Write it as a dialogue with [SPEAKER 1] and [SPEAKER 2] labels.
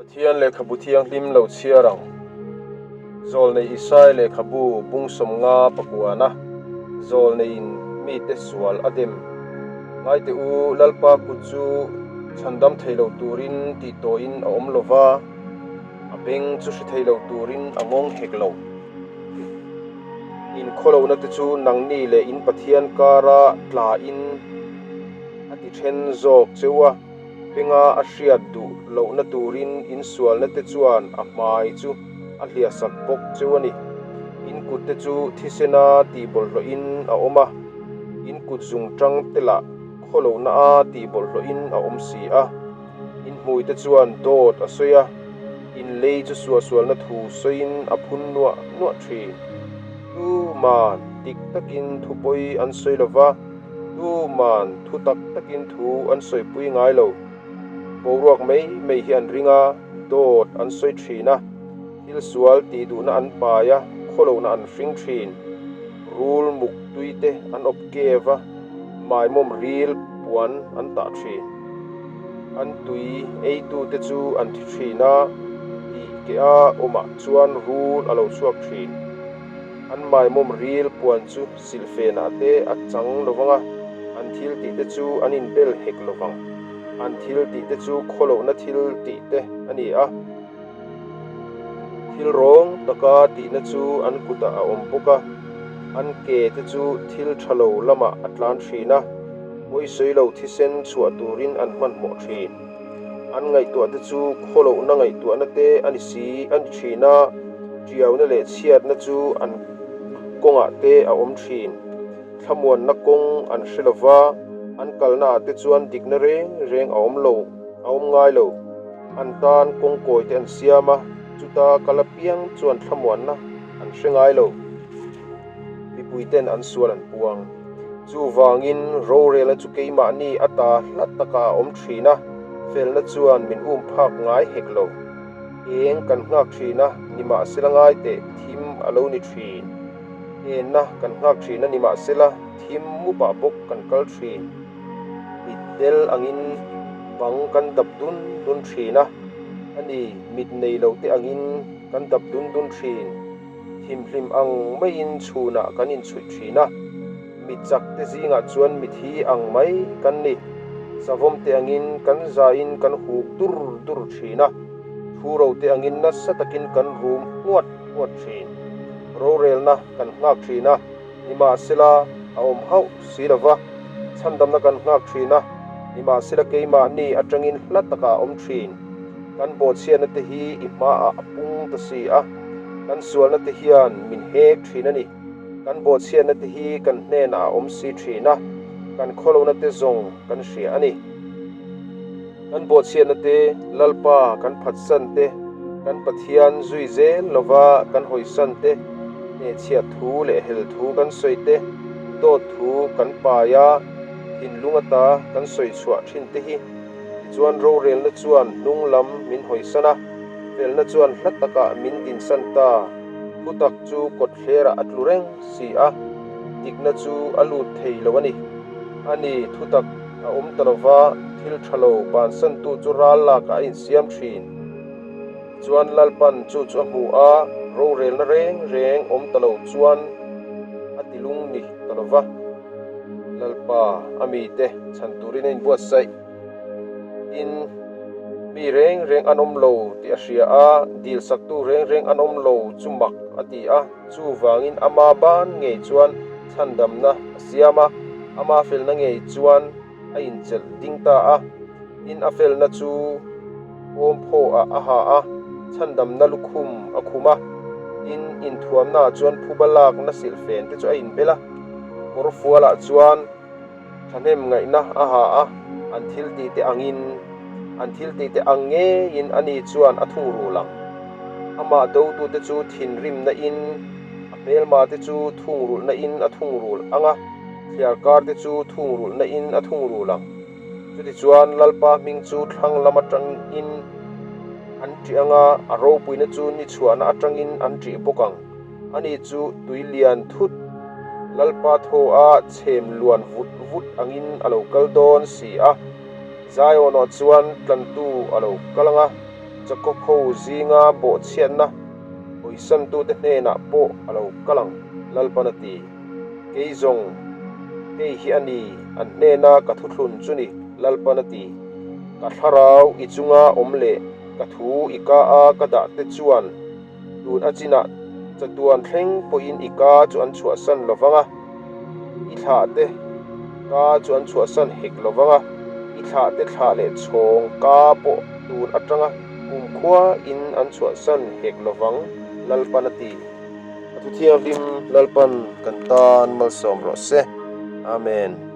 [SPEAKER 1] Pathian lehkhabu thianghlim lo chhiar ang. Zawlnei Isai lehkhabu bung 50 pakuana zawlneiin mite sual a dem. Ngaite u, Lalpa kut chu chhandam thei lo turin tih tawhin a awm lo va, a beng chu hre thei lo turin a ngawng hek lo. In khawlohna te chu nangni leh in Pathian kara tlain a ti then zawk cheu a. Benga a hriat duh lohna turin insualna te chuan a hmai chu a hliahsak bawk cheu a ni. In kut te chu thisena tih bawlhhlawhin a awm a, in kut zung tang te lah khawlohna a tih bawlhhlawhin a awm si a. In hmui te chuan dawt a sawi a, in lei chu suahsualna thu sawiin a phun nuah nuah thin. Tuman dik takin thu pawi an sawi lova. Tuman thu tak takin thu an sawipui ngai lo. Boruak mai mai hi an ring a, dawt an sawi thin a, thil sual tih duhna an pai a, khawlohna an hring thin. Rul muk tui te an awp kev a, maimawm ril puan an tah thin. An tui eitu te chu an thi thin a, tih keh a awmah chuan rul a lo chhuak thin. An maimawm ril puan chu silfenah te a chang lo vang a, an thil tih te chu an inbel hek lo vang. An thil tih te chu khawlohna thil tih te a ni a, thil rawng taka tihna chu an kutah a awm bawk a, an ke te chu thil tha lo lamah a tlan thin a, pawisawi lo thisen chhuah turin an hmanhmawh thin. An ngaihtuah te chu khawlohna ngaihtuahna te a ni si a ni thin a, tiauna leh chhiatna chu an kawngah te a awm thin. Thlamuanna kawng an hre lo va, an kalnaah te chuan dikna reng reng a awm lo, a awm ngai lo. An tan kawng kawi te an siam a, chuta kal apiang chuan thlamuanna an hre ngai lo. Mipuiten an sual an puang. Chuvangin rorelna chu keimahni a ta hla takah a awm thin a, felna chuan min um phak ngai hek lo. Eng kan nghak thin a, nimahsela ngai teh thim a lo ni thin. Enna kan nghak thin a, nimahsela thim mupah bawk kan kal thin. Mit del angin bang kan dap dun dun thin a, a ni, mit nei lo te angin kan dap dun dun thin. Thimhlim ang maiin chhunah kan inchhuih thin a, mi chak te zingah chuan mithi ang mai kan ni. Savawm te angin kan zain kan huk dur dur thin a, thuro te angin nasa takin kan rum nghuat nghuat thin. Rorelna kan nghak thin a, nimahsela a awm hauh si lo va, chhandamna kan nghak thin a, nimahsela keimahni atangin hla takah a awm thin. Kan bawhchhiatna te hi i hmaah a pung ta si a, kan sualna te hian min hek thin a ni. Kan bawhchhiatna te hi kan hnenah a awm si thin a, kan khawlohna te zawng kan hria a ni. Kan bawhchhiatna te, Lalpa kan phatsan te, kan Pathian zui zel lova kan hawisan te, hnehchhiah thu leh hel thu kan sawi te, dawt thu kan pai a, thinlung ata kan sawi chhuah thin te hi Tichuan rorelna chuan hnung lam min hawisan a, felna chuan hla takah min dinsan ta. Thutak chu kawtthlerah a tlu reng si a, dikna chu a lut thei lo a ni. A ni, thutak a awm ta lova, thil tha lo bansantu chu ral lakah a insiam thin. Tichuan Lalpan chu chu a hmu a, rorelna reng reng awm ta lo chuan a ti lung ni ta lova. Lalpa a mite chhan turin a inbuatsaih. Tin, mi reng reng an awm lo tih a hria a, dilsaktu reng reng an awm lo chu mak a ti a. Chuvangin ama ban ngei chuan chhandamna a siam a, ama felna ngei chuan a inchelh ding ta a. Tin, a felna chu awmphaw-ah a ha a, chhandamna lukhum a khum a. Tin, inthuamnaah chuan phuba lakna silhfen te chu a inbel a. Kawr fualah chuan thahnem ngaihna a ha a, an thil tih te angin, an thil tih te ang ngeiin ani chuan a thungrul ang. Amah dotute chu thinrimna in, a hmelma te chu thungrulhna in a thungrul ang a, thliarkar te chu thungrulhna in a thungrul ang. Chutichuan Lalpa hming chu thlang lam atangin an ṭih ang a, a ropuina chu ni chhuahna atangin an ṭih bawk ang. Ani chu tui lian thut Lalpa thaw a chhem luan vut vut angin a lo kal dawn si a. Zion-ah chuan tlantu a lo kal ang a. Jakob ho zinga bawhchhiatna hawisantute hnenah pawh a lo kal ang, Lalpan a ti. Kei zawng, hei hi a ni, an hnena ka thuthlun chu ni, Lalpan a ti. Ka thlarau i chunga awm leh ka thu i ka a ka dah te chuan tun a chinah chatuan thleng pawhin i ka chu an chhuahsan lo vang a, i thlah te ka chu an chhuahsan hek lo vang a, i thlah te thlah leh chhawng ka pawh tun atanga kumkhua in an chhuahsan hek lo vang, Lalpan a ti. A thu thianghlim Lalpan kan tan malsawm rawh se. Amen.